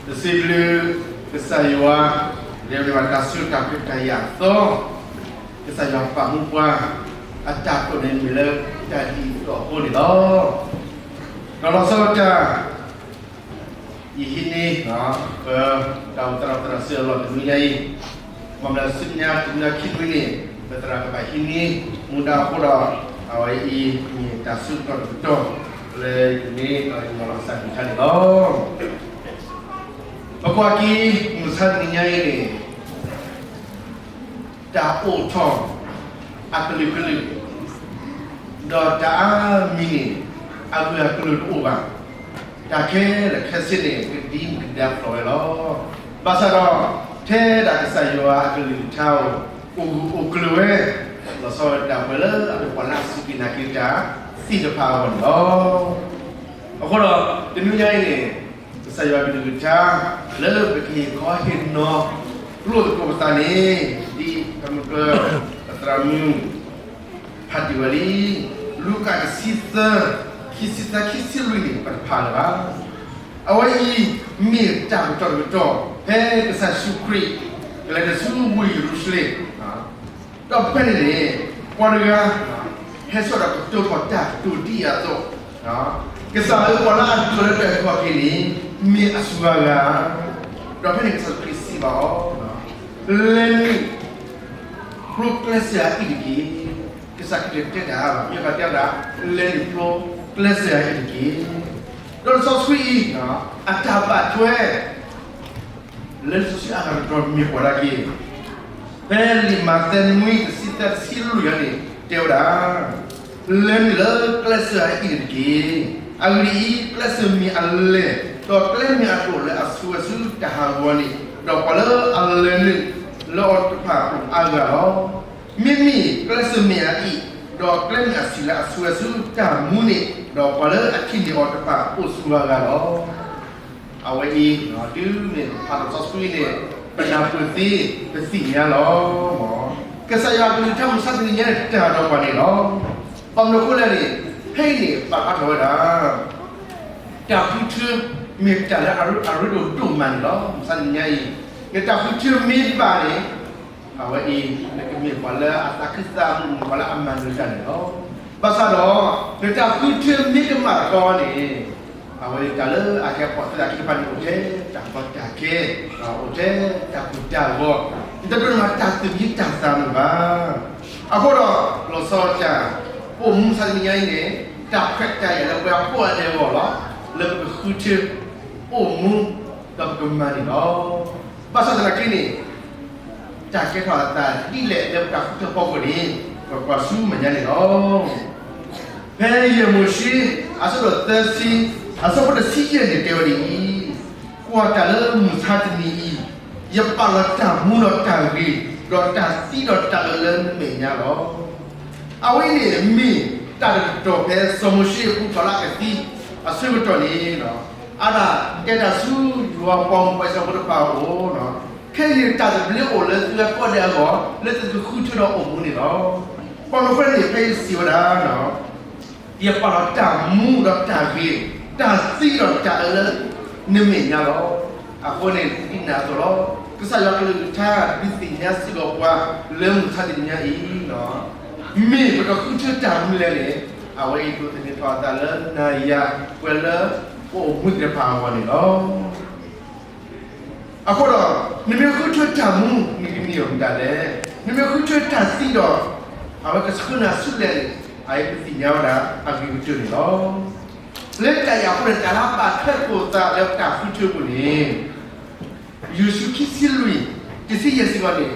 ပစံးဘျုးကစၢ်ယွၤ လၢအမ့ၢ်တၢ်ဆူးတၢ်ဖှဲးတၢ်ယာ်အသီ, ကစၢ်ယွၤပာ်မူပှၤ အတၢ်တိာ်န့ၣ်မ့ၢ်လၢတၢ်ဒ်သိးအဃိန့ၣ်လီၤ. ဒီးလီၤဆီဒၣ်တၢ် ယဟံးန့ၢ် ပတၢ်အိၣ်သးဒီးပသရၣ်စုအလီၢ်တနွံညါအံၤ, မ်လၢဆူညါတနွံခံနွံန့ၣ် ပသရၣ်ကဘၣ်ဟံးန့ၢ်မူဒါအဃိဒီး အဝဲအံၤမ့ၢ်တၢ်ဆူးတၢ်ဖှဲးတၢ်ယာ်အသီ လၢယကန့ၢ်ဒီးယမၤလီၤကစၢ်ကလုၢ်ကထါန့ၣ်လီၤ. ပကွၢ်က့ၤ မုၢ်ဆါတနံၤညါအံၤန့ၣ် တၢ်အိၣ်ထီၣ်အကလုာ်ကလုာ် ဒီးတၢ်အါမံၤန့ၣ် အဂၢၢ်အကျၢၤတအိၣ်ဘၣ်. တၢ်ခဲလၢာ်ခဲဆ့န့ၣ် ကဒံကဒါဖျိးဝဲလီၤ. ဘၣ်ဆၣ်ဒီး ထဲဒၣ်ကစၢ်ယွၤအကလုၢ်ကထါအိၣ် အိၣ်ဂၢၢ်အိၣ်ကျၢၤဝဲ လီၤဆီဒၣ်တၢ်ပှဲၤလၢအမ့ၢ်ပှၤလၢအစူၢ်က့ၤနာ်က့ၤတၢ်သ့ၣ်တဖၣ်အဂီၢ်န့ၣ်လီၤ. အဃိဒီး တနွံညါအံၤန့ၣ် ကစၢ်ယွၤကလုၢ်ကထါ လၢပကဟ့ၣ်ခီဟ့ၣ်နီၤ ကျိသကိးပသးန့ၣ် ဒ်ပမုၢ်ကၢ ပသရၣ်မုၣ် ဖးတံၢ်ဝဲလံ လူၤကၣ်တဆံသၢ ခံဆံသၢ ခံဆံလွံၢ်န့ၣ် ပတဖးလၢၤဘၣ်. အဝဲအံၤ မ့ၢ်တၢ်ကတီၢ်တကတီၢ် ဖဲကစၢ်ယ့ၣ်ၡူးခရံာ် ကလဲၤတဆူဝ့ၢ်ယရူၤၡလ့ၣ် ဒီးဖဲန့ၣ်န့ၣ် ပှၤတဂၤ ဟဲစိာ်ဒီးကတိၤထီၣ်တၢ်ကတိၤဒ်အံၤအသိး, ကစၢ်ဧၢ ပှၤလၢအဒိးလၢတၢ်အုၣ်က့ၤခီၣ်က့ၤန့ၣ် မ့ၢ်အဆူၣ်အဂၤဧါ. ဒီးဖဲန့ၣ်ကစၢ်ခရံာ်စံးဘၣ်အီၤ, လဲၤနုာ်ဖျိကျဲးစၢးအအံၣ်တက့ၢ်. ကစၢ်ခရံာ်တတဲတၢ်ဘၣ်, မ့ၢ်ဘၣ်တဲဝဲဒၣ် လဲၤနုာ်ဖျိကျဲးစၢးအအံၣ်တက့ၢ်. ဒီးလံာ်စီဆှံအံၤ အတၢ်ဘၣ်ထွဲ လၢလံာ်စီဆှံအဂၤတတီၤမ့ၢ်ပှၤဒၣ်က့ၤ, ဖဲလံာ်မးသဲနွံ တဆံသၢ တဆံလွံၢ်အံၤန့ၣ် တဲဝဲဒၣ်, လဲၤနုာ်လၢကျဲးစၢးအအံၣ်န့ၣ်တက့ၢ်. အဂ့ၢ်ဒ်အံၤ, ကျဲးစၢးမ့ၢ်အလဲၢ်, ဒီးကျဲမ့ၢ်အကျိၤလၢအဆိဝဲဆူတၢ်ဟးဂီၤန့ၣ်, ဒီးပှၤလၢအလဲၤနုာ်လၢအီၤတဖၣ်အိၣ်အါဂၤလီၤ. မ့မ့ၢ်ကျဲးစၢးမ့ၢ်အအံၣ်, ဒီးကျဲမ့ၢ်အဆံးလၢအဆိဝဲဆူတၢ်မူန့ၣ်, ဒီးပှၤလၢအထံၣ်န့ၢ်အီၤတဖၣ်အိၣ်ဆူအါဂၤလီၤ. အဝဲအံၤ တုၤမ့ၢ်ပဖးလံာ်စီဆှံန့ၣ် ပနၢ်ပၢၢ်သ့ ပသ့ၣ်ညါလီၤ. ကစၢ်ယွၤအကလုၢ်ကထါမုၢ်ဆါတနံၤညါန့ၣ် တၢ်ဒီးပှၤန့ၣ်လီၤ. ဘၣ်မနုၤအဃိလဲၣ်န့ၣ် ဖဲအံၤန့ၣ် ပာ်ဖျါထီၣ်ဝဲဒၣ် တၢ်ဃုထၢ မ့ၢ်တၢ်လၢအရ့ဒိၣ်ဒိၣ်မးန့ၣ်လီၤ. မုၢ်ဆါတနံၤညါအံၤ နတၢ်ဃုထၢမ့ၢ်ဘၣ်န့ၣ် အဝဲအံၤ နကမ့ၢ်ပှၤလၢအသးခုသးမုာ် မ့ၢ်ပှၤလၢအမၤနၢၤတၢ်န့ၣ်လီၤ. ဘၣ်ဆၣ်ဒီး နတၢ်ဃုထၢမ့ၢ်တမၤတခီန့ၣ် အဝဲတၢ်လၢအကဲပှၤသ့ၣ်တဖၣ်န့ၣ် အိၣ်ထဲတၢ်ကီတၢ်ခဲ, အိၣ်ထဲတၢ်ပူၤတၢ်ဂီၤ, နတဒိးန့ၢ်ဘၣ်တၢ်သူၣ်မံတၢ်သးမုာ်ဘၣ်. အဃိဒီး လီၤဆီဒၣ်တၢ် ပအိၣ်မူမုၢ်ဆါတနံၤညါအံၤန့ၣ် တၢ်ခွဲးတၢ်ယာ်လၢပှၤကိးဂၤဒဲးအဂီၢ်လီၤ. လၢပကဃုထၢ အိၣ်မူ ဒီးပကမၤန့ၣ်လီၤ. ဘၣ်ဆၣ်သနာ်က့န့ၣ် တၢ်ကဲထီၣ်အသးဒ်လဲၣ်လၢပတၢ်ဃုထၢဖီခိၣ်န့ၣ် ပကွၢ်ဆူမဲာ်ညါန့ၣ်လီၤ. ဖဲယဲၢ်မိၤၡ့ အဆၢဒိၣ်သၢဆံ အဆၢဖိတဆံယဲၢ်န့ၣ်တဲဝဲဒ်အံၤ, ကွၢ်တၢ်လၢမုၢ်ဆါတနံၤအံၤ, ယပာ်လီၤတၢ်မူဒီးတၢ်ဂ့ၤ, ဒီးတၢ်သံဒီးတၢ်အၢလၢနမဲာ်ညါလီၤ. အဝဲအံၤန့ၣ်မ့ၢ်တၢ်တကတီၢ်ဖဲစီၤမိၤၡ့အပူၤထီၣ်လၢအကသံအဆၢကတီၢ်န့ၣ် အဝဲဒၣ်တဲတၢ်ဆူယွၤပှၤမူပှၤစၢၤဖိတဖၣ်အအိၣ်, ခဲအံၤန့ၣ်တၢ်သဘျ့အိၣ်လၢသုဝဲကိးဂၤဒဲးအဂီၢ် လၢသုကဃုထၢဒီးအိၣ်မူန့ၣ်လီၤ. ဘၣ်မနုၤအဃိလဲၣ်န့ၣ် ဖဲအံၤစံးဝဲဒၣ် ယပာ်လီၤတၢ်မူဒီးတၢ်ဂ့ၤ, တၢ်သံဒီးတၢ်အၢလၢနမဲာ်ညါလီၤ. အဃိန့ၣ် ဒ်န့ၣ်အသိးလီၤ. ကစၢ်ယွၤကလုၢ်ကထါ ဒုးသ့ၣ်ညါစ့ၢ်ကီးပှၤလၢမုၢ်ဆါတနံၤညါအံၤ, မ့ၢ်ပကဃုထၢတၢ်မနုၤလဲၣ်န့ၣ် အဝဲအံၤဒိးသန့ၤထီၣ်အသးလၢနၤယၤ ပှၤလၢပအိၣ်မူသ့ၣ်တဖၣ်အဂီၢ်န့ၣ်လီၤ. အဃိဒီး နမ့ၢ်ဃုထၢတၢ်မူ နကန့ၢ်အီၤမတၤလဲၣ်. နမ့ၢ်ဃုထၢတၢ်သံဒီး အဝဲကဆှၢနၤဆူလဲၣ်န့ၣ် အအံၤပသ့ၣ်ညါဝဲဒၣ်အဂ့ၢ်ကတၢၢ်န့ၣ်လီၤ. လၢတၢ်အံၤအဃိန့ၣ် တၢ်လၢအဘၣ်ထွဲလိာ်သးလၢတၢ်ဃုထၢအပူၤန့ၣ် ယိၤၡူးခံဆံလွံၢ် တဆံယဲၢ်စ့ၢ်ကီးန့ၣ်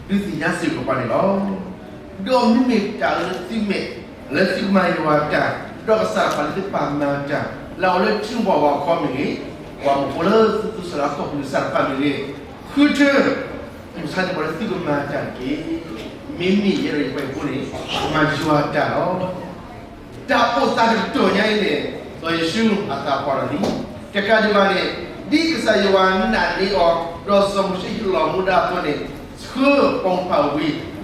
ဒုးသ့ၣ်ညါစ့ၢ်ကီးပှၤန့ၣ်လီၤ. ဒီးမ့မ့ၢ်တၢ်လၢသုမဲာ် လၢသုကမၤယွၤတၢ်, ဒီးကစၢ်တဖၣ်လၢသုပာ်မၤတၢ်, လၢအအိၣ်လၢထံပှၤဝၤအခီမ့ၢ်ဂ့ၤ, ပှၤမုၣ်ဖိလၢသုသူၣ်စၢ်လၢကီၢ်ပူၤကစၢ်တဖၣ်မ့ၢ်ဂ့ၤ, ဃုထၢ မုၢ်ဆါန့ၣ်ပှၤလၢသုကမၤတၢ်တက့ၢ်. မ့မ့ၢ်ယဲဒၣ်ယပှၤဟံၣ်ဖိန့ၣ် မၤယွၤတၢ်လီၤ. တၢ်အိၣ်သးတကတီၢ်ညါအံၤန့ၣ် စီၤယိၤၡူအသးပှၢ်လီၤလံ. တကးဒံးဘၣ်န့ၣ် ဒ်ကစၢ်ယွၤနာ်န့ၢ်အီၤ ဒီးစီၤမိၤၡ့ဟ့ၣ်လီၤမူဒါအသိးန့ၣ် ဆှၢပှၤမုၣ်တဖၣ်ဝံၤ နီၤလီၤ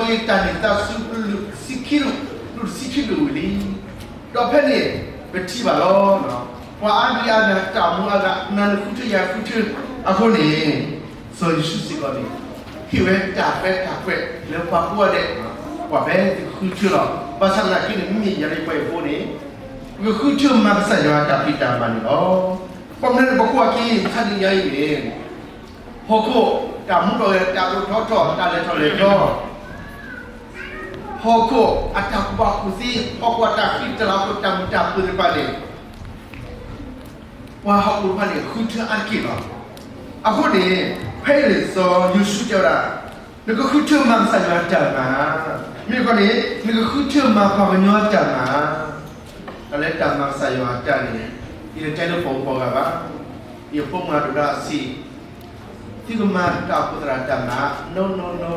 က့ၤတၢ်န့ၢ်သါဆူ လွံၢ်ဆံခံဒူၣ်, လွံၢ်ဆံခံဒူၣ်ဝံၤလံ. ဒီးဖဲန့ၣ် ပထံၣ်ဘၣ်လီၤ. ပှၤအါဒံအါဂၤ တၢ်မူအါဂၤ နၤနဃုထၢယၤဃုထၢ, အဃိန့ၣ် စီၤယိၤၡူစ့ၢ်ကီးန့ၣ် ဟ့ၣ်ဝဲတၢ်ခွဲးတၢ်ယာ်လၢပှၤကိးဂၤဒဲး, ပှၤဖဲသုဃုထၢလီၤ. ဘၣ်ဆၣ်သနာ်က့န့ၣ် မ့မ့ၢ်ယၤလၢပှၤအံၤဖိန့ၣ် ပကဃုထၢမၤကစၢ်ယွၤတၢ်ဖံးတၢ်မၤန့ၣ်လီၤ. ဘၣ်မနုၤန့ၣ် ပကွၢ်က့ၤ မုၢ်ဆါတနံၤညါအံၤန့ၣ် ဟီၣ်ခိၣ်တၢ်မူထီၣ်ဂဲၤ တၢ်သိၣ်ထီၣ်ထီၣ် တၢ်လဲၤထီၣ်လဲၤထီ ဟီၣ်ခိၣ်အတၢ်ကူၣ်ဘၣ်ကူၣ်သ့, ဟီၣ်ခိၣ်အတၢ်ဃံတၢ်လၤ ဟီၣ်ခိၣ်တၢ်မုာ်တၢ်ပၢၤသ့ၣ်တဖၣ်န့ၣ် ပှၤဟီၣ်ခိၣ်တဖၣ်န့ၣ် ဃုထၢအါတက့ၢ်လီၤ. အဃိန့ၣ် ဖဲအံၤန့ၣ် စီၤယိၤၡူတဲဝဲဒၣ်, နကဃုထၢမၤကစၢ်ယွၤတၢ်မၤ, မ့ၢ်တခီန့ၣ် နကဃုထၢမၤပှၤကညီတၢ်မၤ, တၢ်လၢတၢ်မၤကစၢ်ယွၤတၢ်န့ၣ် ယတတဲလၢပှၤဂၤဘၣ်, ယဖိမုၣ်ဒိၣ်ဒီးအဆံး သုကမၤတၢ်အိၣ်ဖှိၣ်သရၣ်တၢ်မၤ, no no no,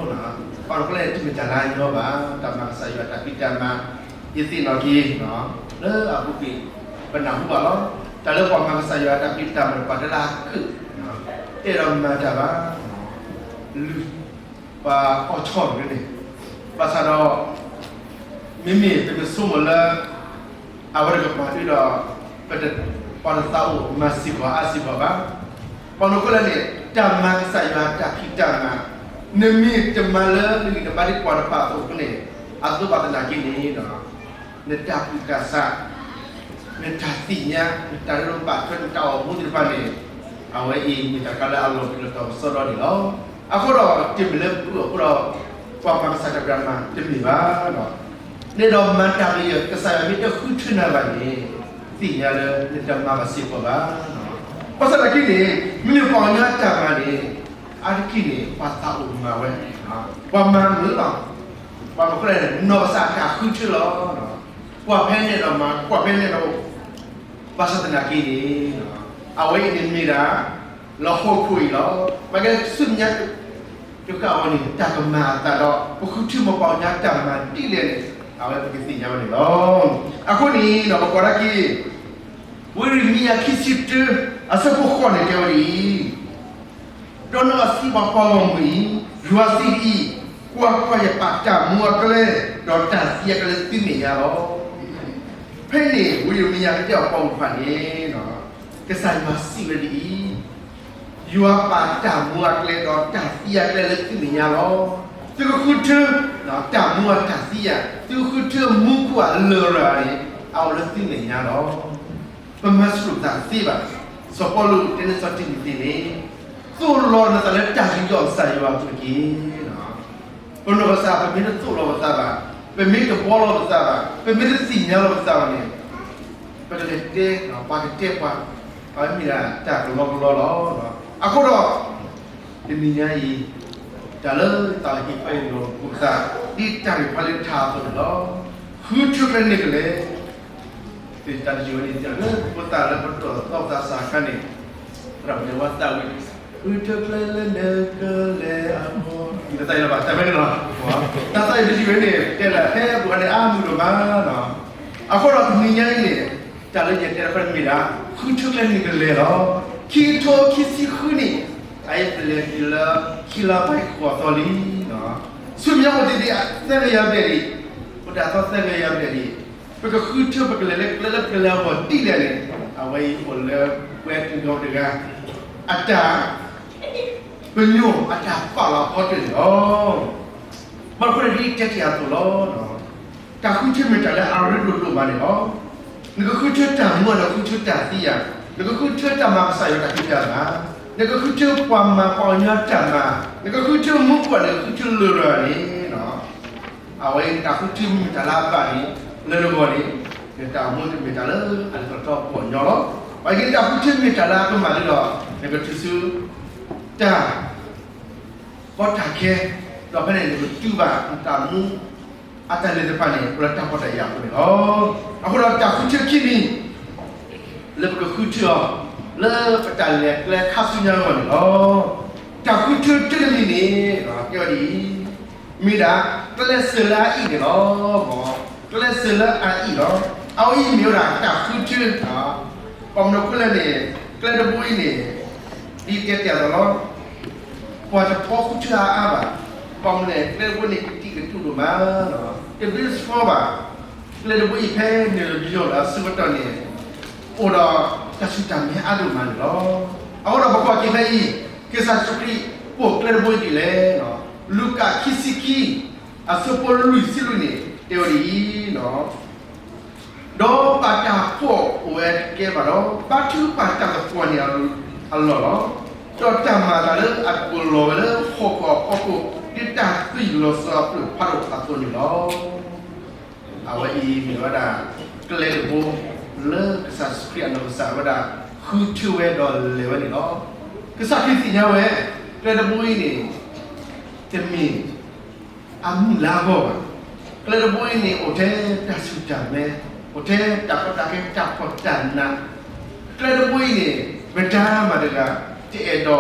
ပှၤတဖၣ်န့ၣ် တမ့ၢ်တၢ်လၢအညီဘၣ်, တၢ်မၤကစၢ်ယွၤတၢ်ဖံးတၢ်မၤ, ယသ့ၣ်နီၣ်က့ၤ လၢအပူၤကွံာ် ပနၢ်ဟူဘၣ်လီၤ. တၢ်လၢပှၤမၤကစၢ်ယွၤတၢ်ဖံးတၢ်မၤန့ၣ် ပှၤတလၢအကုၢ် တအဲၣ်ဒိးမၤတၢ်ဘၣ်, လုၢ် ပှၤအီၣ်ဆီၣ်တဂ့ၤန့ၣ်, ဘၣ်ဆၣ်ဒီး မ့မ့ၢ်ပမ့ၢ်ဆိကမိၣ်လၢ အဝဲတကပၤဒုဒီး ပတ ပှၤတသးအိၣ်မၤစ့ၢ်ကီးအါစ့ၢ်ကီးဘၣ်. ပှၤနီၢ်ခိလၢန့ၣ် တၢ်မၤကစၢ်ယွၤတၢ်ဖံးတၢ်မၤ, နမ့ၢ်တမၤလၢနဂံၢ်နဘါဒ်ပှၤတဖၣ်အသိးအဃိန့ၣ် အသိးဘၣ်သနာ်က့န့ၣ် နတၢ်ကူၣ်တၢ်ဆး, နတၢ်သ့ၣ်ညါ, နတၢ်ရ့လိာ်ဘၣ်ထွဲ နတၢ်အိၣ်မူသ့ၣ်တဖၣ်န့ၣ် အဝဲအံၤမ့ၢ်တၢ်ကါလၢအလီၤပျံၤလီၤတီၤကစီဒီန့ၣ်လီၤ. အဃိဒီးတမ့ၢ်လၢပှၤအဃိဒီး ပှၤမၤကစၢ်တၢ်ဖံးတၢ်မၤ တမ့ၢ်ဘၣ်. နအဲၣ်ဒိးမၤတၢ်လၢယကစၢ်ယွၤမ့ၢ်တဃုထၢနၤဘၣ်န့ၣ် သ့ၣ်ညါလၢနတမၤဘၣ်စ့ၢ်ကီးဘၣ်. ဘၣ်ဆၣ်သနာ်က့န့ၣ် မ့မ့ၢ်ပှၤကညီတၢ်မၤန့ၣ် အါတက့ၢ်န့ၣ် ပှၤသးအိၣ်မၤဝဲ, ပှၤမၤမုာ်လီၤ. ပှၤမၤဃိလဲၣ်န့ၣ် နီၢ်ကစၢ်တၢ်ဃုထၢလီၤ. ကွၢ်ဖဲန့ၣ်ဒီးမၤ, ကွၢ်ဖဲန့ၣ်ဒီးအိၣ်, ဘၣ်ဆၣ်သနာ်က့န့ၣ် အဝဲအံၤန့ၣ်မ့ၢ်ဒၣ် လၢဟီၣ်ခိၣ်အံၤလီၤ. မ့ၢ်ကဲဆူမဲာ်ညါ တဃၣ်အီၤန့ၣ် တၢ်ကမၤအသးဒီး ပဃုထၢမၤပှၤကညီတၢ်မၤဒ်လဲၣ်န့ၣ် အဝဲပကသ့ၣ်ညါဝဲန့ၣ်လီၤ. အဃိန့ၣ်ဒီး ပကွၢ်ဒၣ်က့ၤ ဝံယံးရမံယၤခံဆံတၢ အဆၢဖိဃိးန့ၣ် တဲဝဲဒ်အံၤ, ဒီးနီၢ်အစံးဘၣ်ပှၤဂီၢ်မုၢ်အံၤ, ယွၤစံးဒ်အံၤ, ကွၢ်ကွၢ်, ယပာ်တၢ်မူအကျဲ ဒီးတၢ်သံအကျဲလၢသုမဲာ်ညါလီၤ. ဖဲန့ၣ် ဝံယံးရမံယၤကတဲအီၤပှၤဂီၢ်မုၢ်တဖၣ်န့ၣ် ကစၢ်ယွၤစံးဝဲဒ်အံၤ, ယွၤပာ်တၢ်မူအကျဲဒီးတၢ်သံအကျဲလၢသုမဲာ်ညါလီၤ. သုကဃုထၢ တၢ်မူအတၢ်သံယၤ, သုကဃုထၢမူခိၣ်အလရာ်န့ၣ် အအိၣ်လၢသုမဲာ်ညါလီၤ. ပမၤစၢၤလိာ်ပသးတသ့ဘၣ်. စီၤပီလူးတဲန့ၢ်စီၤတံၤမသ့းန့ၣ်, သိၣ်လီၤနသးလၢတၢ်ယူးယီၣ်ကစၢ်ယွၤအပူၤတက့ၢ်. ပနီၢ်ကစၢ် ပမ့ၢ်တသိၣ်လီၤပသးဘၣ်, ပမ့ၢ်တဘှီလီၤပသးဘၣ်, ပမ့ၢ်တသ့ၣ်ညါလီၤပသးဘၣ်န့ၣ်, ပကလဲၤတဲ, ပှၤကတဲပှၤ, အဝဲမ့ၢ်ဒၣ်တၢ်ကလီကလီလီၤ. အဃိဒီး တနံၤညါအံၤ တၢ်လၢသးဟ့ၣ်ဖဲအံၤလီၤပသး ဒ်တၢ်ဂ့ၢ်ဖးလၢထါအသိးန့ၣ်လီၤ. ဃုထၢကျဲန့ၣ်ကလဲၤ တၢ်တယုၢ်ဝဲန့ၣ် တၢ်လၢပသးလၢပတီၢ်သီပသးစၢ်အခါန့ၣ် သရၣ်မုၣ်န့ၣ်ဝဲသးဝံၣ်, ဃုထၢကျဲလၢနကလဲၤအဂီၢ်, တၢ်သးအံၤလီၤဘၣ် တၢ်ဖဲန့ၣ်လီၤ. တၢ်သးအံၤတယုၢ်ဝဲန့ၣ် တဲလၢဖဲပှၤန့ၣ်အါမုၢ်ဒိၣ်မးလီၤ. အဃိဒီးတနံၤညါအံၤန့ၣ် တၢ်လၢယတဲတခီန့ၣ်မ့ၢ်ဒၣ် ဃုထၢကျဲန့ၣ်ကလဲၤလီၤ. ခံကထိခံဆံဃုနံၣ် အအံၤပလဲၤတုၤလၢခံလါဘၣ်ဃိးသီလံ ဆူမဲာ်ညါအိၣ်တ့ၢ်ဒံး သၢကယၤဘျဲၣ်ဒံး, အိၣ်တ့ၢ်အသီသၢကယၤဘျဲၣ်ဒံး, ပကဃုထၢပကလဲၤလၢကျဲလၢပကလဲၤအဂီၢ်ဒ်လဲၣ်န့ၣ် အဝဲအံၤအိၣ်လၢပှၤတဂၤတဂၤ အတၢ်ပညိၣ်အတၢ်ပာ်လီၤအဖီတၢၢ်န့ၣ်လီၤ. ဘၣ်မနုၤအဃိလဲၣ် ဒ်တဲတ့ၢ်အသိးလီၤ. တၢ်ဃုထၢမ့ၢ်တၢ်လၢအရ့ဒိၣ်ဒိၣ်မးန့ၣ်လီၤ. နကဃုထၢတၢ်မူ နကဃုထၢတၢ်သံယၤ, နကဃုထၢတၢ်မၤကစၢ်ယွၤတၢ်ဖံးတၢ်မၤ, နကဃုထၢပှၤမၤပှၤကညီတၢ်မၤ, နကဃုထၢမူခိၣ် နကဃုထၢလရာ်န့ၣ် အဝဲအံၤတၢ်ဃုထၢမ့ၢ်တၢ်လၢအဘၣ်န့ၣ် လၢနဂီၢ်န့ၣ် နတၢ်အိၣ်မူတမ့ၢ်တၢ်လၢအလဲၤထီၣ်လဲၤထီပှၤကညီလီၤ. အဝဲအံၤတၢ်ဃုထၢမ့ၢ်တၢ်လၢအကမၣ်လၢဒီး နကတုၤဆူ တၢ် ကီတၢ်ခဲ, ဒီးဖဲန့ၣ်နကတူၢ်ဘၣ်နတၢ်မူ အတၢ်လဲၤသ့ၣ်တဖၣ်န့ၣ် အိၣ်လၢတၢ်ဖှီၣ်တၢ်ယာ်အပူၤန့ၣ်လီၤ. အဃိဒီးတၢ်ဃုထၢခံမံၤ လၢပကဃုထၢအီၤ လၢပတၢ်လဲၤကျဲခါဆူညါအဂီၢ်န့ၣ်လီၤ. တၢ်ဃုထၢတၢတမံၤန့ၣ် ကဲဝဲဒ်အံၤ, မ့ၢ်ဒၣ် ကျဲးစၢးလၢအအံၣ်န့ၣ်လီၤ. ကျဲးစၢးလၢအအံၣ်လီၤ. အဝဲအံၤမ့ၢ်ဝဲဒၣ်တၢ်ဃုထၢ ပှၤမနုၤအဃိလဲၣ်န့ၣ် ကျဲတဘိအံၤန့ၣ် ဒ်တဲတ့ၢ်အသိးလီၤ. ပှၤတဖီဃုထၢအါအါဘၣ်. ဘၣ်မနုၤလဲၣ် ကျဲတဘိန့ၣ် ကတံာ်ကတူာ်ဒိၣ်မး, တဘျုးတဆှီဘၣ်. ကျဲတဘိအံၤဖဲနယီၢ်လၢအဆၢကတီၢ်န့ၣ် အိၣ်ဒီး တၢ်ဆူၣ်တၢ်မဲအါဒိၣ်မးန့ၣ်လီၤ. အဃိဒီးပကွၢ်က့ၤဖဲအံၤ, ကစၢ်ယ့ၣ်ၡူးခရံာ်ပိာ်ကျဲတဘိအံၤဒ်လဲၣ်. လူၤကၣ်ခံဆံခံ, အဆၢဖိလွံၢ်ဆံလွံၢ်န့ၣ် တဲဝဲဒ်အံၤ, ဒီးပၢ်တၢ်ဖှီၣ်အိၣ်ဝဲတကဲဘၣ်ဒီး, ဘါထုကဖၣ်တၢ်သပှၢ်န့ၣ်အလီၢ်လီၤ. ဒီးတၢ်မၤအသးလၢအကိၢ်လီၤဝဲလၢဟီၣ်ခိၣ်အဖီခိၣ် ဒ်တၢ်သွံၣ်လီၤစၢၤအဖျၢၣ်ဖးဒိၣ်အသိးန့ၣ်လီၤ. အဝဲအံၤမ့ၢ်ဝဲဒၣ် ကျဲတဘိ လၢကစၢ်ယ့ၣ်ၡူးခရံာ်အနီၢ်ကစၢ်ဝဲဒၣ် ဃုထၢဝဲဒီးလဲၤဝဲန့ၣ်လီၤ. ကစၢ်ခရံာ်သ့ၣ်ညါဝဲ, ကျဲတဘိအံၤန့ၣ် တမ့ၢ် အမုၢ်လၢ်အဂီၢ်ဘၣ်. ကျဲတဘိအံၤန့ၣ် အိၣ်ထဲတၢ်ဆူၣ်တၢ်မဲ, အိၣ်ထဲတၢ်ကီတၢ်ခဲ တၢ်ဖှီၣ်တၢ်နး, ကျဲတဘိအံၤန့ၣ် မတၤမၤတဂၤ တအဲၣ်ဒိး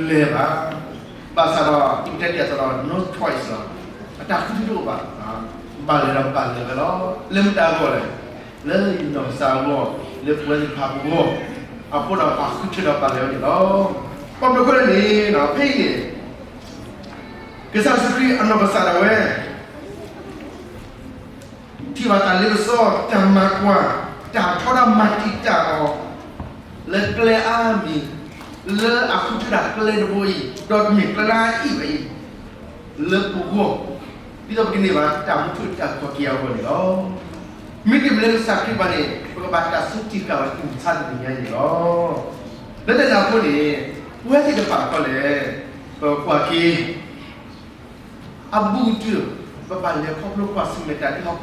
လဲၤဘၣ်. ဘၣ်ဆၣ်ဒီး အံၤတဲတၢ်သိးဒီး no choice လီၤ. အတၢ်ဃုထၢတအိၣ်ဘၣ်. ဘၣ်လဲၤဒီးဘၣ်လဲၤဝဲလီၤ. လၢမတၤအဂီၢ်လဲၣ်, လၢယနီၢ်ကစၢ်အဂီၢ်, လၢပဝဲသ့ၣ်တဖၣ်ပဂီၢ်, အဃိဒီးပဃုထၢဒီးဘၣ်လဲၤဝဲန့ၣ်လီၤ. ဘၣ်မနုၤအဃိလဲၣ်န့ၣ်, ဖဲအံၤန့ၣ် ကစၢ်ယ့ၣ်ၡူးခရံာ်အနီၢ်ကစၢ်ဒၣ်ဝဲ ထံၣ်ဘၣ်တၢ်လ့ပစီ, တၢ်မၤကွၢ်, တၢ်ထီဒါမၤတံာ်တာ်အီၤ လၢကျဲအါမံၤ, လၢအဃုထၢဒၣ်ကျဲတဘိအံၤ, ဒီးတမ့ၢ်ကျဲလၢအအံၣ်ဝဲအံၤ, လၢပဂီၢ်, ဒ်သိးပကန့ၢ်ဘၣ်တၢ်မူထူၣ်တၢ်ခီၣ်က့ၤအဂီၢ်န့ၣ်လီၤ. မ့တမ့ၢ်လၢကစၢ်ခရံာ်ဘၣ်န့ၣ် ပကဘၣ်တၢ်ဆူးတံၢ်ကၢ်ဝဲတမုၢ်ဆါတနံၤညါန့ၣ်လီၤ. လၢတၢ်န့ၣ်အဃိန့ၣ်, ပဝဲသ့ၣ်တဖၣ်ဃီလဲၣ်, ပကွၢ်က့ၤ အဘူးကတၢၢ်, ပဘၣ်လဲၤခီဖျိကွၢ်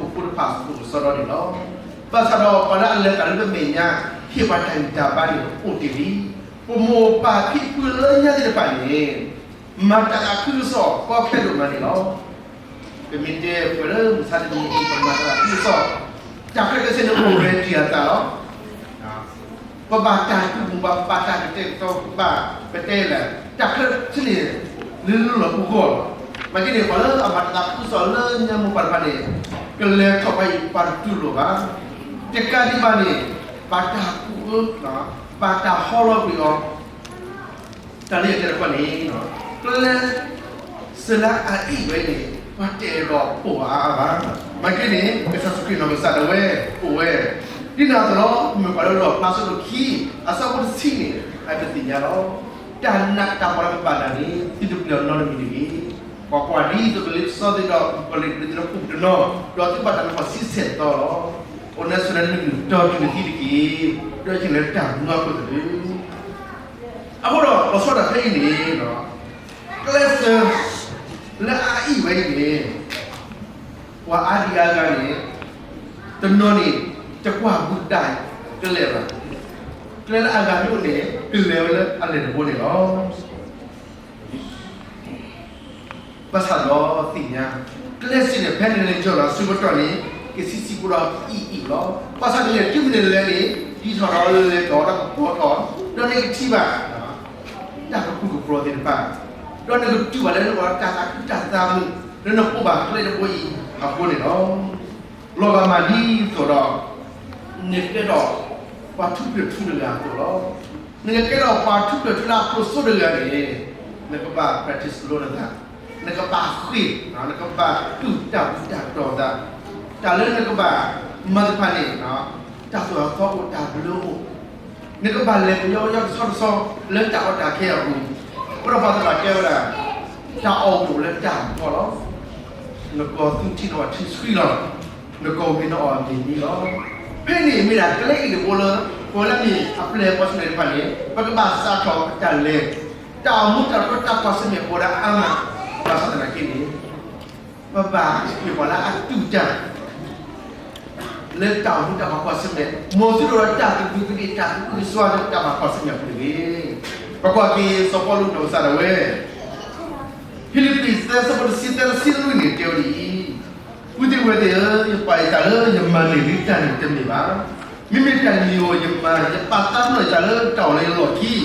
ဆၢၣ်မဲာ်တၢ်လၢဟီၣ်ခိၣ်ဖိတဖၣ်အသိးကစီဒီန့ၣ်လီၤ. ဘၣ်ဆၣ်ဒီးပှၤလၢအလဲၤတၢ်လၢပမဲာ်ညါ ဟ့ၣ်ပှၤတၢ်ဂံၢ်တၢ်ဘါန့ၣ်အိၣ်တ့ၢ်လံ. ပမိၢ်ပၢ်ဖံဖုလၢညါသ့ၣ်တဖၣ်န့ၣ် မၤတၢ်သးခုကစီၣ်ကီခဲဒိၣ်မးန့ၣ်လီၤ. ပမ့ၢ်တဲပှဲၤလၢမုၢ်ဆါတနံၤအံၤ ပမၤတၢ်သးခုကစီၣ်, တၢ်ခဲလၢာ်ခဲဆ့န့ၣ်အိၣ်ဝဲတံၢ်အသးလီၤ. ပဘၣ်တၢ်တူၢ်မူ ပဘၣ်တၢ်ကတဲာ်ကတီၤ ပဘၣ်ပတဲလဲၣ်, တၢ်ခဲလၢာ်ခဲဆ့န့ၣ် လၢလီၢ်ပဂီၢ်လီၤ. မ့ၢ်က့န့ၣ် ပှၤလၢအမၤတၢ်သးခုကစီၣ်လၢညါမိၢ်ပၢ်တဖၣ်န့ၣ် ကလဲၤထီၣ်ဖဲအံၤ ပှၤတတူၢ်လိာ်ဘၣ်. တကးဒံးဘၣ်န့ၣ် ဘၣ်တၢ်ကူၣ်အၢ, ဘၣ်တၢ်ဟီလီၤကွံာ်အီၤ တၢ်လၢယတဲတခီန့ၣ်, ကျဲစၢၤလၢအအံၣ်ဝဲန့ၣ် ပှၤတအဲၣ်ဒိးပိာ်အါအါဘၣ်. မ့ၢ်က့န့ၣ် ကစၢ်ယ့ၣ်ၡူးခရံာ်နီၢ်ကစၢ်ဒၣ်ဝဲအိၣ်ဝဲ, ဒ်န့ၣ်အသိးလီၤ. မ့ၢ်ပှၤလၢလီၣ်ဖျါဆၢဒိၣ်ခံ အဆၢဖိတဆံန့ၣ် အတသ့ၣ်ညါလီၤ. တၢ်နာ်တၢ်ပီးလၢပဘၣ်တၢ်န့ၣ် သုတပျံၤအီၤနီတမံၤတဂ့ၤ. ပှၤကွၢ်ဒ်သိးကလ့ပစီသ့ဒီး ကလ့ပျံၤသ့ဒီး အိၣ်တနီၤဒီးသုဘၣ်တၢ်နုာ်လီၤဆံဆဲၣ်သီလီၤ. အိၣ်နဲဆိးနဲနမုၢ်တီတုၤနသံတက့ၢ်. ဒီးယလဲၤတၢ်မူအခိၣ်သလုး အဃိဒီး လီၤဆီဒၣ်တၢ်ဖဲအံၤန့ၣ်, ကျဲစၢၤလၢအအံၣ်ဝဲအံၤန့ၣ်, ပှၤအါဒံအါဂၤန့ၣ် တနီၤန့ၣ် တကွၢ်ဘူးတၢ်ကျဲဘၣ်. ကျဲလၢအဂၤဒိၣ်န့ၣ် ကလဲၤဝဲလၢအလဲၢ်တဘိန့ၣ်လီၤ. ဘၣ်ဆၣ်ဒီးသ့ၣ်ညါ, ကျဲစ့ၢ်န့ၣ် ဖဲနလဲၤယီၢ်လီၤ ဆၢကတီၢ်န့ၣ် ကဆံးဆံးဖိဒီးအံၣ်အံၣ်လီၤ. ဘၣ်ဆၣ်န့ၣ် တုၤမ့ၢ်နလဲၤန့ၣ် ဒ်ထီၣ်ဒီးလဲၤထီၣ်ဒီးကပီၤထီၣ်, ဒီးနကထံၣ်ဘၣ် တၢ်ကပူၤကပီၤသ့ၣ်တဖၣ်, ဒီးနကတူၢ်ဘၣ်လၢနအိၣ်ဒီးတၢ်သးခုတၢ်သးမုာ် လၢနပိာ်ဘၣ်ကျဲတဘိအံၤအဃိန့ၣ်လီၤ. လီၤဂာ်မးဒ်သိးဒီး နကဲထီၣ်ပှၤထူးဖျဲးထူတဂၤအသိးလီၤ. နကကဲထီၣ်ပှၤထူးဖျဲးထူလၢအဖျိးစိတဂၤန့ၣ်, နကဘၣ် practice လိနသး, နကဘၣ်ဃ့ၢ်, နကဘၣ်တူၢ်တၢ်ဘူၣ်တၢ်တီၤသး, တၢ်လၢနကဘၣ်မၤသ့ၣ်တဖၣ်န့ၣ်, တၢ်သိၣ်တၢ်သီအိၣ် တၢ်ဘျၢအိၣ်, နကဘၣ်လဲၤပယီပယီတဆီတဆီ လၢတၢ်အီၣ်တၢ်ခဲအပူၤ, အဃိဒီးပှၤသ့ၣ်တဖၣ်တဲဝဲဒၣ်, တၢ်အီၣ်အိၣ်လၢတၢ်အီၣ်လီၤ. နကီၢ်သူထံ နကီၢ်ထံဆှံလီၤ. နကီၢ်မ့ၢ်နအီၣ်မ့ၢ်နံလီၤ. ဖဲန့ၣ်မ့ၢ်ဒၣ်ကျဲအံၤတဘိလၢ ပဝဲလၢမ့ၢ်အပျဲၢ်အဘီၣ်ဆၣ်သနာ်က့တဖၣ်န့ၣ် ပကဘၣ်စးထီၣ်တၢ်လဲၤ, တၢ်အိၣ်မူတၢ်ထီတၢ်ကွၢ်ဆၢၣ်မဲာ်ပဝဲဒၣ်အါမး, ဘၣ်ဆၣ်သနာ်က့န့ၣ် ပဘၣ်မ့ၢ်ပှၤလၢအတူၢ်တၢ် လၢတၢ်အိၣ်မူတၢ်ဘၣ်ကွၢ်ဆၢၣ်မဲာ်, မ်သုတအိၣ်ဒီးတၢ်သဘံၣ်သဘုၣ် တၢ်သဘံၣ်သဘုၣ် တၢ်ဘၣ်ကွၢ်ဆၢၣ်မဲာ်အပူၤတဂ့ၤ. ပကွၢ်က့ၤစီၤပီလူးနီၢ်ကစၢ်ဒၣ်ဝဲ, ဖံလံးပံး သၢ ဆၢဖိတဆံသၢ တဆံလွံၢ်န့ၣ် တဲဝဲဒ်အံၤ, ပုၢ်သ့ၣ်ဝဲၢ်သ့ၣ်ဧၢ, ယပာ်ယသးလၢယမၤန့ၢ်သုတၢ်န့ၣ်တမ့ၢ်ဘၣ်. မ့မ့ၢ်တၢ်တမံၤဧိၤ ယမၤ ယပာ်သးနီၣ်ယသးလၢတၢ်အိၣ်လၢယလီၢ်ခံ ဒီးယ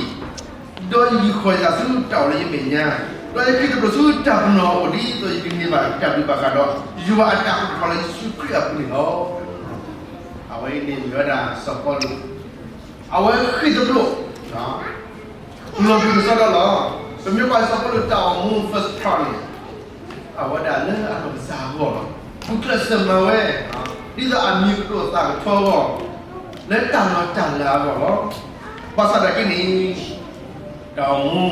ဂံၢ်ဃီၣ်ယသးဆူတၢ်အိၣ်လၢယမဲာ်ညါ, ဒီးယခ့သရိာ်ဆူတၢ်ပနီၣ်အအိၣ် ဒ်သိးယကန့ၢ်ဘၣ်တၢ်ဘျုးဘၣ်ဃးဒီး ယွၤအတၢ်အိၣ်ဖှိၣ်လၢယ့ၣ်ၡူးခရံာ်အပူၤန့ၣ်လီၤ. အဝဲအံၤန့ၣ်မ့ၢ်ဝဲဒၣ်စီၤပီလူး, အဝဲဃ့ၢ်သဘျိၣ် လီၤပျံၤကစီဒီလီၤ. ပမ့ၢ်ကွၢ်စီၤပီလူးတၢ်အိၣ်မူ first part န့ၣ်, အဝဲဒၣ်လၢအနီၢ်ကစၢ်အဂီၢ်လီၤ. ဂုာ်ကျဲးစၢးမၤဝဲ, ဒ်သိးအမံၤကဒိၣ်သးကထီအဂီၢ်, လၢတၢ်လီၤတၢ်လၤအဂီၢ်လီၤ. ဘၣ်ဆၣ်သနာ်က့န့ၣ် တၢ်အိၣ်မူ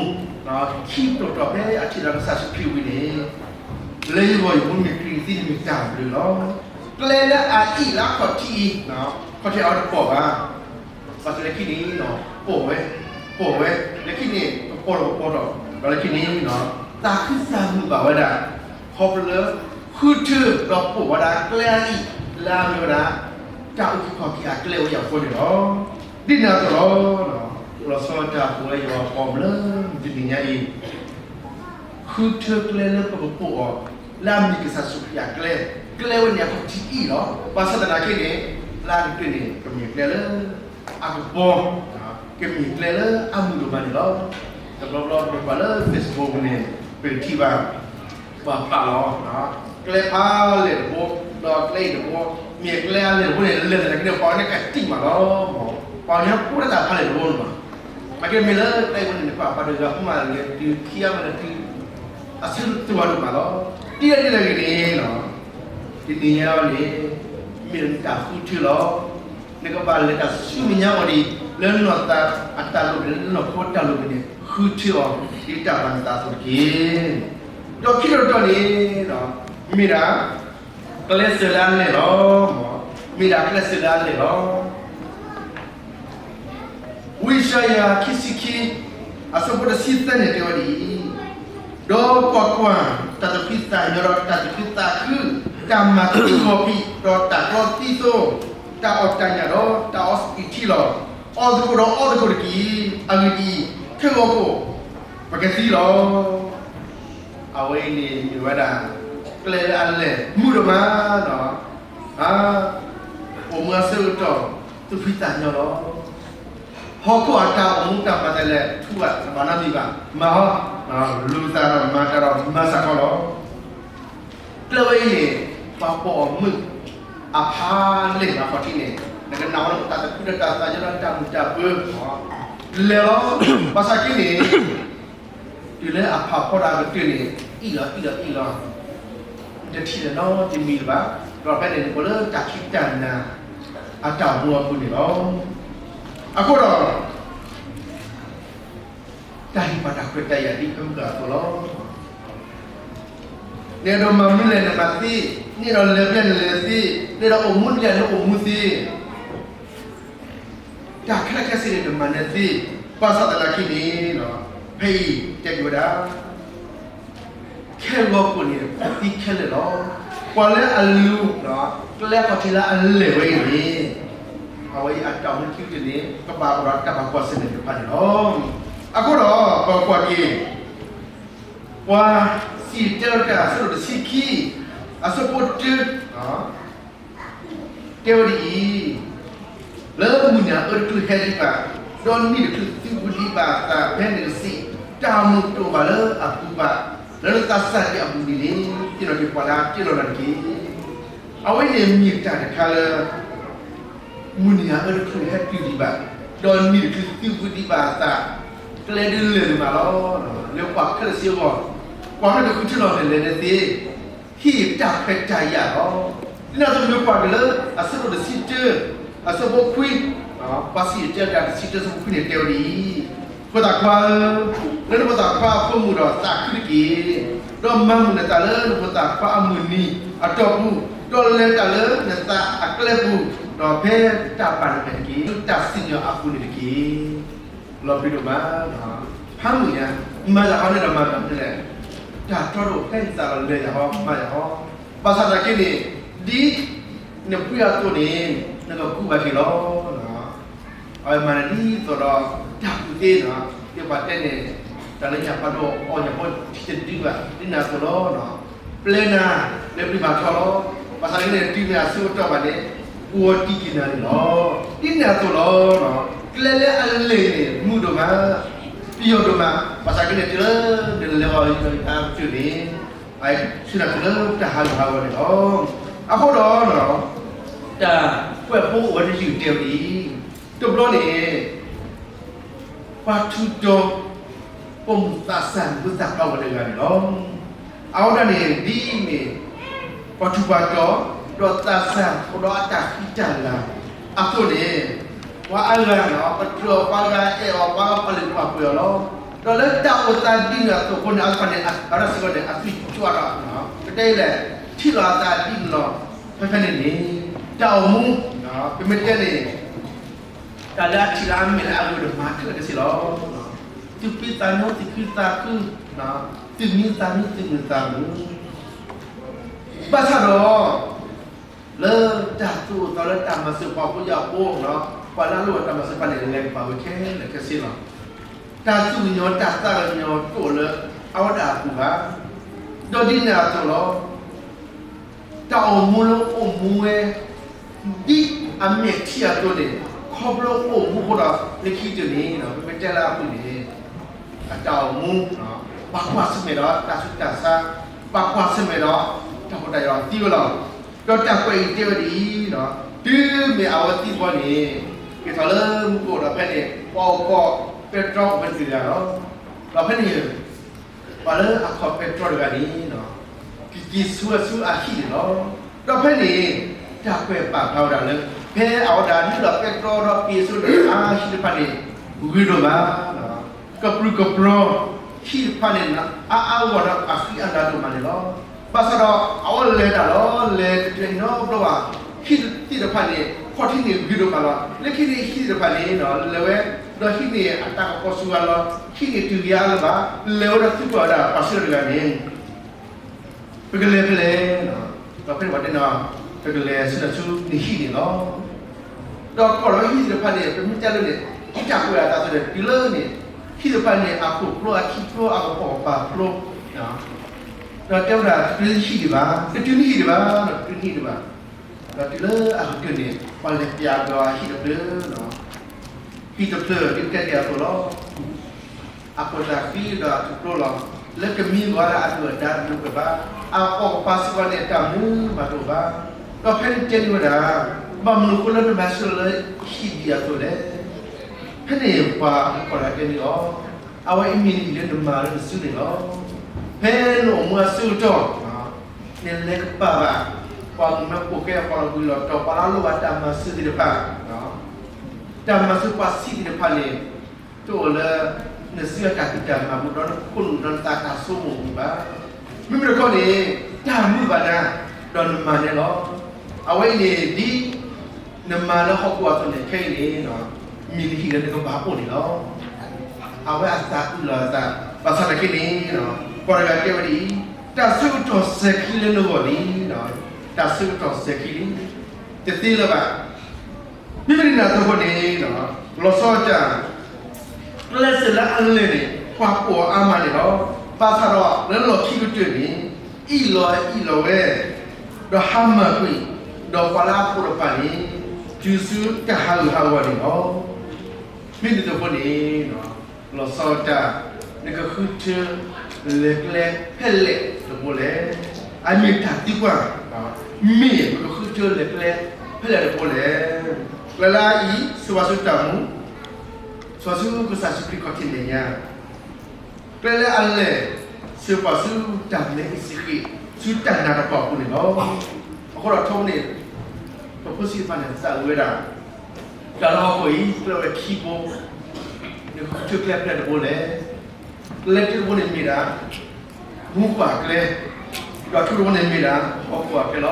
ခံတီၤတီၤဖဲအထံၣ်ဒီးကစၢ်ယ့ၣ်ၡူးခရံာ်ဝံၤန့ၣ် လၢယဂီၢ်ယမူမ့ၢ်ခရံာ်သ့န့ၣ်မ့ၢ်တၢ်ဘျုးလီၤ. ကျဲလၢအအံၣ်လၢအခီၣ်ထံးအံၤ ခီၣ်ထံးအံၤတပီၢ်ဘၣ်. ဘၣ်ဆၣ်လၢခံန့ၣ် ပီၢ်ဝဲ, ပီၢ်ဝဲ, လၢခံန့ၣ် ကပီၢ်လီၤကပီၢ်ထီၣ်, ဒီးလၢခံန့ၣ် သးခုသးမုာ်ဘၣ်ဝဲဒၣ် ခီဖျိလၢ ဃုထၢဒီးပိာ်ဝဲဒၣ်ကျဲအံၤ လၢအမ့ၢ်ဝဲဒၣ် တၢ်အုၣ်က့ၤခီၣ်က့ၤအကျဲဝဲအံၤအဃိန့ၣ်လီၤ. ဒ်န့ၣ်အသိးလီၤ. လီၤဆီတၢ်ပဝဲယွၤပီၢ်မုၢ်လၢတနံၤညါအံၤ ဃုထၢကျဲလၢပကပိာ်အီၤ လၢအမ့ၢ်ကစၢ်ယ့ၣ်ၡူးခရံာ်အကျဲ, ကျဲဝဲန့ၣ်အခီၣ်ထံးအံၤလီၤ. ဘၣ်ဆၣ်သနာ်က့န့ၣ် လၢအကတၢၢ်န့ၣ် ကမ့ၢ်ကျဲလၢ အကပီၤ, ကမ့ၢ်ကျဲလၢအမုာ်ဒိၣ်မးန့ၣ်လီၤ. တဘျီဘျီပကွၢ်လၢ Facebook န့ၣ် ပကထံၣ်ဘၣ် ပှၤပာ်လီၤ ကျဲဖးလဲၢ်တဘိ, ဒီးကျဲအံၤတဘိ, မ့ၢ်ကျဲအလဲၢ်တဘိန့ၣ် လဲၢ်သနာ်က့န့ၣ် ပှၤန့ၣ်ကတံၢ်မးလီၤ. ပှၤန့ၣ်ပှၤတၢ်ဖးလဲၢ်တဘိန့ၣ်မး, မ့ၢ်ကမ့ၢ်လၢကျဲအံၤန့ၣ် ပှၤပှၤတဂၤမးလဲၢ်တုၤခံဂၤမးလဲၢ်တုၤ အဆၢကတီၢ်ဒိၣ်မးလီၤ. ဒ်လဲၣ်ဒ်လဲၣ်ဂ့ၤန့ၣ် တနံၤညါအံၤန့ၣ် မ့ၢ်နတၢ်ဃုထၢလီၤ. နကဘၣ်လဲၤတၢ်ဆူမဲာ်ညါအဂီၢ်ဒ် လၢနီၢ်သးအတၢ်လိၣ်န့ၣ် လၢနီၢ်ခိတၢ်လိၣ်န့ၣ် ဃုထၢအီၤ ဒ်တၢ်ဘၣ်နသးအသိးတက့ၢ်. ဒီးခံတီၤတတီၤန့ၣ် မ့ၢ်ဒၣ် ကျဲစၢၤလၢအလဲၢ်လီၤ. မ့ၢ်ဒၣ်ကျဲစၢၤလၢအလဲၢ်လီၤ. ဝံယၡါယၤခံဆံခံ အဆၢဖိတဆံသၢန့ၣ်တဲဝဲဒ်အံၤ, ဒီးကွၢ်ကွၢ်, တၢ်သူၣ်ဖှံသးညီဒီးတၢ်သူၣ်ခုသးခု, တၢ်မၤသံဂီၤဖံး ဒီးတၢ်ကျီသံသိ, တၢ်အီၣ်တၢ်ညၣ်ဒီးတၢ်အီစပံးထံလီၤ. အီၣ်သကိးဒီးအီသကိးတက့ၢ်. အဂ့ၢ်ဒ်အံၤ, ခဲဂီၤခိၣ် ပကသံလီၤ. အဝဲအံၤန့ၣ်မ့ၢ်ဝဲဒၣ် ကျဲလၢအလဲၢ်မုာ်ဒိၣ်မးဒီး အိၣ်မူအဆၢကတီၢ် သူၣ်ဖှံသးညီလီၤ. ဟီၣ်ခိၣ်အတၢ်အိၣ်မူတၢ်မၤသးလဲၣ် ထူဘၣ်တဘၣ်နီတမံၤဘၣ်, မၤဟီ, လူၤသးဒီးမၤတၢ်ဒီးမၤစၢ်ခီလီၤ. ကျဲဝဲအံၤန့ၣ် ပှၤပိာ်အီၤမုာ် အဖးလဲၢ်ဘၣ်ခီၣ်ထံးန့ၣ် နကနၣ်ဝဲလၢတၢ်သူၣ်ဖှံဒီးတၢ်သးညီဒီးတၢ်မုာ်တၢ်ပၢၤ လဲၢ်လီၤ. ဘၣ်ဆၣ်က့န့ၣ် တုၤလၢအဖးဖီတၢ်ကတၢၢ်န့ၣ် အံၣ်လီၤအံၣ်လီၤအံၣ်လီၤ, တထံၣ်လၢၤနီတမံၤလၢၤဘၣ်, ဒီးဖဲန့ၣ်န့ၣ် ပှၤလၢတၢ်ခံးတၢ်နၤ အတၢ်အိၣ်မူအပူၤန့ၣ်လီၤ. အဃိဒီး တၢ်ဟ့ၣ်ပှၤတၢ်ခွဲးတၢ်ယာ်ဒ်ဖဲမုၢ်ကၢအသိးလီၤ. နအဲၣ်ဒိးမၤမနုၤလဲၣ်နမၤသ့, နအဲၣ်ဒိးလဲၤဖဲလဲၣ်နလဲၤသ့, နအဲၣ်ဒိးအိၣ်မူဒ်လဲၣ်နအိၣ်မူသ့, တၢ်ခဲလၢာ်ခဲဆ့န့ၣ် နမၤနၢၤသ့, ဘၣ်ဆၣ်သနာ်က့န့ၣ် ဖဲအံၤတဲက့ၤဝဲဒၣ် ခဲဂီၤခိၣ်န့ၣ် ပသံခဲလၢာ်လီၤ. ပှၤလၢအလူၤ ကျဲအခီၣ်ထံးလၢအလဲၢ်ဝဲအံၤန့ၣ် အဝဲအံၤအတၢ်အိၣ်မူခံကတၢၢ်န့ၣ် ကဘၣ်အိၣ်ဒီးတၢ်ဘၣ်ကွၢ်ဆၢၣ်မဲာ်တဖၣ်န့ၣ်လီၤ. အဃိဒီး ပကွၢ်က့ၤ ပှၤစံၣ်တဲၤတၢ်အဆၢဒိၣ်တဆံခံ အဆၢဖိတၢ တဲဝဲဒ်အံၤ, လၢမုၢ်နံၤအအၢတချုးဟဲဒံးဘၣ်, ဒီးနံၣ်တချုးသုးဘူးဒံးဘၣ်အသးဖဲန့ၣ်တစံး, တၢ်မူးတအိၣ်ဘၣ်လၢအပူၤဘၣ်, လၢနသးစၢ်ဒံးအပူၤန့ၣ်န့ၣ် သ့ၣ်နီၣ်က့ၤပှၤလၢအတ့လီၤနၤတက့ၢ်. အဝဲန့ၣ်မ့ၢ်တၢ်တခါလၢ မုၢ်နံၤအအၢတချုးဟဲတုၤဒံးဘၣ်, ဒီးနံၣ်တချုးသုးဘူးဒံးဘၣ်အသး, ကျဲဒုးလဲၢ်လၢၤမးလီၤ. လၢပှၤခဲလၢာ်စ့ၢ်ကီး, ပှၤမ့ၢ်တဃုထၢလီၤန့ၣ်လဲၤဒၣ်သ့, ဟ့ၣ်တၢ်ခွဲးတၢ်ယာ်လီၤ. ဒ်န့ၣ်အသိးမ့ၢ်ပှၤက့ၤလၢ အဆၢဒိၣ်တဆံတၢ, အဆၢဖိခွံ, ပှၤစံၣ်တဲၤတၢ်တဆံတၢအဆၢဖိခွံန့ၣ်တဲဝဲဒ်အံၤ, ဖိသၣ်ခွါဧၢ, လၢနဖိသၣ်ခွါအဖိမုၣ်ဒီးသးခုတက့ၢ်, ဒီးမၤမုာ်နသးလၢနဖိသၣ်ခွါအမုၢ်နံၤအတီၢ်ပူၤ, ဒီးလဲၤတၢ်လၢနသးအကျဲပူၤ, ဒီးဖဲတၢ်ဘၣ်နမဲာ်တက့ၢ်, တၢ်စံၣ်ညီၣ်အပူၤန့ၣ်တက့ၢ်. လီၤပျံၤဒိၣ်မး, ဖးမုာ်ညါ, မၤယၤဟီန့ၣ်ဒီးမၤတၢ်န့ၣ်လဲၣ်, တၢ်တီတအိၣ်ဖဲနသးဒီးလဲၤယၤဟီ မၤယၤဟီ, ဘၣ်ဆၣ်သနာ်က့န့ၣ် ဒ်နပှ့ၤအသိးန့ၣ် နကကူးဘၣ်က့ၤလီၤ. အဝဲမၤနၢၤဒ်သိးဒီး တၢ်ကူးသ့နီၤ, ဒ်ပှၤတဲန့ၣ် တၢ်လၢညၣ်ဖးဒိၣ်အီၣ် ညၣ်ဖိထံတဒုဘၣ် ဒ်န့ၣ်အသိးလီၤ. ပျဲနၤလၢပျံၤဘၣ်ထီလီၤ. ဘၣ်ဆၣ်န့ၣ် တုၤမ့ၢ်အဆၢကတီၢ်ဘၣ်န့ၣ် ကူအီၤတံၢ်က့ၤနၤန့ၣ်လီၤ. ဒ်န့ၣ်အသိးလီၤ. ကျဲလၢအလဲၢ်န့ၣ် မုာ်ဒိၣ်မး, ပယီၤဒိၣ်မး, ဘၣ်ဆၣ်က့န့ၣ် တုၤလၢနလဲၤအီၤအကတၢၢ်န့ၣ် ဆၢနၤတုၤလၢတၢ်ဟးဂူာ်ဟးဂီၤန့ၣ်လီၤ. အဃိဒီး တၢ်ကွဲးဖိအိၣ်ဝဲတယုၢ်တဲဝဲဒ်အံၤ, တဘျီန့ၣ် ပှၤထူးတီၤ ပိာ်မုၣ်သးစၢ်မုၢ်သၣ်ခွါဝဲတဂၤန့ၣ်လီၤ. အဝဲဒၣ်န့ၣ် ဒ်အမ့ၢ် ပှၤထူးပှၤတီၤ ဒီးသးစၢ်အိၣ်ဒီးအတၢ်ဃံတၢ်လၤအသိးန့ၣ် ပှၤအါဂၤန့ၣ် ပတြၢၤအီၤ ပှၤဂၤအဲၣ်အီၤ ပှၤဂၤပာ်လုၢ်ပာ်ပှ့ၤအီၤလီၤ. ဒီးလၢတၢ်အိၣ်သးဒ်န့ၣ်အသိးအဃိန့ၣ် အဝဲသ့ၣ်တဖၣ်န့ၣ် အဝဲဒၣ်စ့ၢ်ကီးန့ၣ် အသွံၣ်ကၠွဒီး ပတဲလဲၣ် ထံၣ်လိာ်အသးဒ်န့ၣ်လီၤ. ဖဲဖဲန့ၣ်န့ၣ် တၢ်အိၣ်မူ ပမ့ၢ်တဲန့ၣ် တၢ်လၢအထံၣ်လၢအမဲာ်လၢအဂ့ၤဒီးမၤခဲလၢာ်ခဲဆ့လီၤ. သူၣ်ဖှံသးညီ သူၣ်ခုသးခု သူၣ်မံသးမံ သူၣ်မုာ်သးမုာ် ဘၣ်ဆၣ်ဒီး လၢတၢ်သူၣ်အိၣ်သးလၢတၢ်မၤစၢၤပှၤဖိယာ်ဖိ ပှၤလၢအလိၣ်ဘၣ်တၢ်မၤစၢၤတဖၣ်န့ၣ် လဲၤကပၤဝဲခဲလၢာ်ခဲဆ့လီၤ. တၢ်သူၣ်ကညီၤတၢ်သးကညီၤတအိၣ်လၢအဝဲဒၣ်အပူၤဘၣ်. ဒီးဒ်န့ၣ်အသိးလီၤ. တၢ်အိၣ်မူလၢအိၣ်မူဝဲ ဒ်အမဲာ်ထံအသိးန့ၣ် ခီဖျိအိၣ်မူအဃိဒီး လၢခံကတၢၢ်န့ၣ် ပမ့ၢ်တဲလၢအပူၤန့ၣ် အတၢ်အိၣ်မူ ပှၤကွၢ်ဆၢၣ်မဲာ်ဒီးတၢ်ဆူးတၢ်ဆါ, ပှၤကွၢ်ဆၢၣ်မဲာ်ဒီးတၢ်ဖှီၣ်တၢ်ယာ်သံဝဲလီၤ. ဒီးတၢ်ကွဲးအံၤတဲဝဲဒ်အံၤ, တုၤမ့ၢ်အဝဲသံဘီန့ၣ် က့ၤထီၣ်လၢမူခိၣ်ဒီးဖဲန့ၣ် ပှၤအိၣ်ခိးပဲတြီအိၣ်ဖဲန့ၣ်တဂၤလီၤ. ဒီးဖဲန့ၣ် ပှၤလၢအခီၣ်ပဲတြီတဂၤန့ၣ် ကက့ၤဆူအဆူအဟံၣ်န့ၣ်လီၤ. ဒီးဖဲန့ၣ် တၢ်ကွဲးပာ်ဖျါဝဲဒၣ်လၢ ဖဲအဝဲဒၣ်နုာ်လီၤပဲတြီဒီးက့ၤဆူန့ၣ် အဟံၣ်တဖၣ်န့ၣ် ဂ့ၤဒိၣ်မး, ကပြုၢ်ကပြီၤ ဟံၣ်တဖၣ်န့ၣ် အါအါဂီၢ်ဂီၢ်ဒီးအဃံအလၤဒိၣ်မးန့ၣ်လီၤ. ဘၣ်ဆၣ်ဒီး အဝဲလဲၤတၢ်လီၤ လဲၤတတုၤအံၤနီတဘျီဘၣ်, ဟံၣ်သ့ၣ်တဖၣ်န့ၣ် ခီၣ်ထံးန့ၣ်ဂ့ၤဒိၣ်မးလီၤ. လၢခံန့ၣ်ဟံၣ်သ့ၣ်တဖၣ်န့ၣ် လဲၤဝဲ ဒီးဟံၣ်န့ၣ်အတၢ်ကပီၤစှၤလီၤ, ဟံၣ်န့ၣ်တုၤဂ့ၤအါလၢၤဘၣ်, လဲၤဝဲဒီးသံကွၢ်ဝဲဒၣ်ပှၤဆှၢတဂၤန့ၣ် ပကလဲၤဖဲလဲၣ်, ဒီးဖဲန့ၣ်ပှၤတဲန့ၣ် ပကလဲၤဆူနၤဆူနဟံၣ်န့ၣ်လီၤ. ဒီးကီၢ်ဒီးဟံၣ်သ့ၣ်တဖၣ်န့ၣ် ပမ့ၢ်တဲလၢန့ၣ် ဟံၣ်တၢ်ကွဲးအသးအသိးန့ၣ် တုၤလၢန့ၣ် ဟံၣ်တဖၣ်န့ၣ် အခိၣ်ဖျိအခံဖျိအကပိာ်ကပၤဖျိ, ဒီးတဲဝဲဒၣ်တတုၤဟံၣ်ဒံးဘၣ်, တတုၤနဟံၣ်ဒံးဘၣ်, တတုၤနဟံၣ်ဒံးဘၣ်. ဒီးတုၤလၢအကတၢၢ်န့ၣ် ပှၤလဲၤပျးဒီးအဟံၣ်တဖျၢၣ်လီၤ. ဟံၣ်တဖျၢၣ်ဒ်တဲတ့ၢ်အသိးလီၤ. အခိၣ်သးဃံဒီးအထူၣ်ဖျိလီၤ. လၢကမံဘၣ်ဒၣ်အဒုၣ်အဒါတမုာ်ကွံာ်ဘၣ်. အကပိာ်ကပၤစ့ၢ်ကီးန့ၣ် တၢ်မနုၤမၤတအိၣ်ဘၣ်. ဒီးဖဲန့ၣ်တဲန့ၢ်ဝဲဒၣ်, ဘၣ်မနုၤအဃိလၢနမၤဆူၣ်လၢဟံၣ်ဒံးအသိးလဲၣ်. ဖဲန့ၣ်ပှၤဟီၣ်ခိၣ်ဒီးတဲန့ၢ်အီၤ, အဝဲအံၤမ့ၢ်နဟံၣ်လၢနမၤလၢနစုန့ၣ်လီၤ. ဖဲနအိၣ်မူအဆၢကတီၢ် နလဲၤကပၤဘၣ် ပှၤမုာ်မၤပိာ်ကဲ ပှၤလီၤဘှံးလီၤတီၤ ပှၤလၢအလိၣ်ဘၣ်တၢ်မၤစၢၤသ့ၣ်တဖၣ်, တၢ်မၤစၢၤပှၤဆံးသ့ၣ်တဖၣ်န့ၣ် တအိၣ်လၢ နစုအတၢ်ဖံးတၢ်မၤပူၤ ဒီးနခိၣ်နူာ်ဒီးနသးတၢ်ဆိကမိၣ်ပူၤဘၣ်. မ့မ့ၢ်တခီန့ၣ် တၢ်မုာ်ဘၣ်နၤ ဒီးနမၤန့ၣ်လီၤ. အဝဲအံၤန့ၣ် ဒ်နမၤလၢဟီၣ်ခိၣ်အသိးန့ၣ် ခဲအံၤန့ၣ် မ့ၢ်နဟံၣ်လၢနကဘၣ်အိၣ်န့ၣ်လီၤ. အဝဲအသးအုးလီၤအသး, ဘၣ်ဆၣ်သနာ်က့န့ၣ် ပှၤတဂၤတဲဝဲဒ်အံၤ, တၢ်ဆၢကတီၢ်စဲၤခံလၢနဂီၢ်လံ, တၢ်ဆၢကတီၢ်စဲၤခံလံ, တသ့လၢၤဘၣ်. မ့မ့ၢ်ဒ်န့ၣ်အသိးဃိန့ၣ် လီၤဆီဒၣ်တၢ် ကျဲစၢၤလၢအလဲၢ်န့ၣ် ပှၤပိာ်အါမးန့ၣ်လီၤ. ဘၣ်ဆၣ်ဒီးလၢလီၢ်ခံကတၢၢ်န့ၣ် အ့ၣ်လိာ်အအ့ၣ်လိာ်ဝဲ, ဒီးဟါမၢ်ကွံာ်, ဒီးပှၤလၢအပိာ်တဖၣ်န့ၣ် တုၤဆူတၢ်ဟးဂူာ်ဟးဂီၤန့ၣ်လီၤ. မ့မ့ၢ်ဒ်န့ၣ်အသိးဃိန့ၣ် လီၤဆီဒၣ်တၢ် နကဃုထၢလဲၤကျဲဖဲလဲၣ်တဘိလဲၣ်. အမ့ၢ်တၢ်သံကွၢ်, မ့ၢ်ပကဃုထၢလဲၤကျဲဖဲလဲၣ်တဘိလဲၣ်. ကျဲလၢအအံၤ စံးပာ်ဆူတၢ်မူ, စံးပာ်ဆူကစၢ်ယ့ၣ်ၡူးခရံာ်ခီၣ်ထံးမဲာ်ညါ, ကျဲလၢအလဲၢ် စံးပာ်ဆူတၢ်မဲအ့စ့ဃ့ၣ် ဆူတၢ်နးတၢ်ဖှီၣ်အပူၤန့ၣ်လီၤ. အဃိဒီးထီဘိန့ၣ် ပဖိဆံးတဖၣ်န့ၣ် သးဝံၣ်ဝဲဒၣ် တၢ်လၢဟီၣ်ခိၣ်အံၤ ကျဲဝဲခံဘိ, နကဃုထၢကျဲဖဲလဲၣ်တဘိလဲၣ်. ကျဲတဘိန့ၣ်မ့ၢ်ဒၣ် မူခိၣ်အကျဲ, ဒီးခံဘိန့ၣ်မ့ၢ်ဒၣ် ဟီၣ်ခိၣ်အကျဲလီၤ.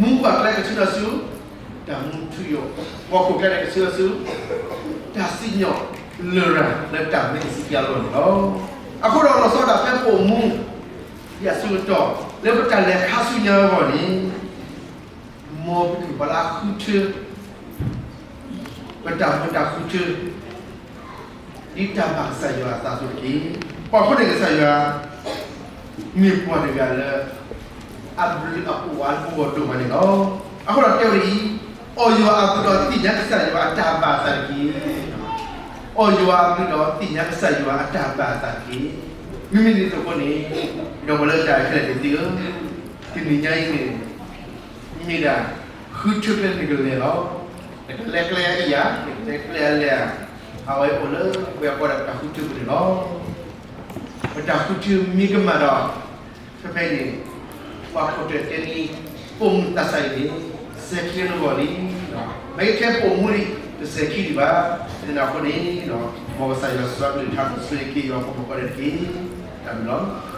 မူခိၣ်အကျဲကဆှၢနၤဆူ တၢ်မူထူယိာ်, ဟီၣ်ခိၣ်ကျဲန့ၣ်ကဆှၢနၤဆူ တၢ်စံၣ်ညီၣ်လရာ်လၢတၢ်မဲအ့စ့ဃ့ၣ်အလီၢ်န့ၣ်လီၤ. အဃိဒီးလီၤဆီဒၣ်တၢ်ဖဲပအိၣ်မူ ဒ်အဆၢကတီၢ် လၢပတၢ်လဲၤခါဆူညါအဂီၢ်န့ၣ် မ်ပကမ့ၢ်ပှၤလၢအဃုထၢ ပတၢ်မူတၢ်ဃုထၢ ဒ်တၢ်ဘၣ်ကစၢ်ယွၤအသးအသိးတက့ၢ်. ပှၤဃိန့ၣ်ကစၢ်ယွၤ မ့ၢ်ပှၤတဂၤလၢ အဘျုးအဖှိၣ်အါတက့ၢ်ဒိၣ်မးန့ၣ်လီၤ. အဃိဒီးတဲဝဲဒ်အံၤ, အီၣ်ယွၤအဘျုးဒီးသ့ၣ်ညါကစၢ်ယွၤအတၢ်ဘၣ်အသးတက့ၢ်. အီၣ်ယွၤအဘျုးဒီးသ့ၣ်ညါကစၢ်ယွၤအတၢ်ဘၣ်အသးတက့ၢ်. မ့မ့ၢ်ဒ်န့ၣ်အသိးဃိန့ၣ် ဒီးပှၤလၢတၢ်ခဲလၢာ်သ့ၣ်ဧၢ, တနံၤညါအံၤန့ၣ် မ့ၢ်ဒၣ် ဃုထၢကျဲနကလဲၤလီၤ. နကလဲၤကျဲအံၤဧါ, နကလဲၤကျဲအလဲၤဧါ, အဝဲအိၣ်လၢပဝဲကိးဂၤဒဲးပတၢ်ဃုထၢပူၤန့ၣ်လီၤ. ပတၢ်ဃုထၢမ့ၢ်ကမၣ်ဒီး ဖဲဖဲအံၤန့ၣ် ပှၤခိၣ်တၢၢ်တဲန့ၣ် ပိာ်မုၣ်သးစၢ်အံၤန့ၣ် စဲၤခံလၢနဂီၢ်လံ. မ့ၢ်ခဲပိာ်မုၣ်လံ တစဲးခံဒံးဘၣ်. သနာ်က့အဃိန့ၣ်, မ်ကစၢ်ယွၤစူးကလုၢ်ကထါဆိၣ်ဂ့ၤက့ၤယွၤဖိမုၣ်ဖိခွါတက့ၢ်. တၢ်မ့ၢ်လီၤ.